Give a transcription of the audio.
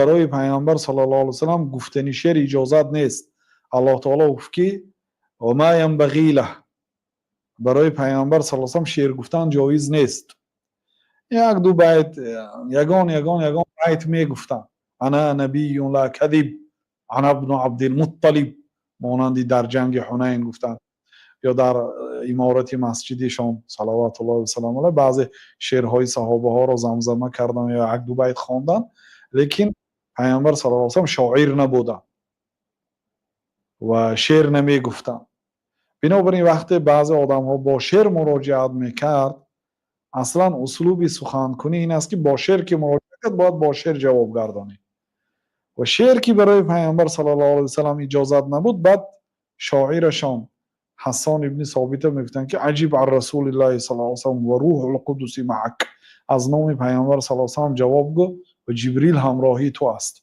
Барои Пайғамбар саллаллоҳу алайҳи васаллам гуфтани шеър иҷозат нест. Аллоҳ таоло гуфт, ки ма янбағӣ лаҳ, барои Пайғамбар саллаллоҳу алайҳи васаллам шеър гуфтан ҷоиз нест. Як ду байт, ягон байт мегуфтанд: ана набиюн ла кадиб, ана ибну Абдилмутталиб, монанди дар ҷанги Ҳунайн гуфтанд ё дар иморати масҷидишон салаватуллоҳи васалам алайҳ баъзе шеърҳои саҳобаҳоро замзама карданд ё як ду байт хонданд. Лекин Пайғамбар саллаллоҳу алайҳи васаллам шоир набуданд ва шеър намегуфтанд. Бинобар ин, вақте баъзе одамҳо бо шеър муроҷиат мекард, аслан услуби суханкунӣ ин аст, ки бо шеър ки муроҷиат кард, бояд бо шеър ҷавоб гардонӣ. Ва шеър ки барои Пайғамбар саллаллоҳу алайҳи васаллам иҷозат набуд, баъд шоирашон Ҳассон ибни Собита мегуфтанд, ки аҷиб ан расулиллаҳи саллаллоҳу алайҳи васаллам ва руҳул қудуси маак, аз номи Пайғамбар саллаллоҳу алайҳи васаллам ҷавоб гӯ ва Ҷибрил ҳамроҳии ту аст.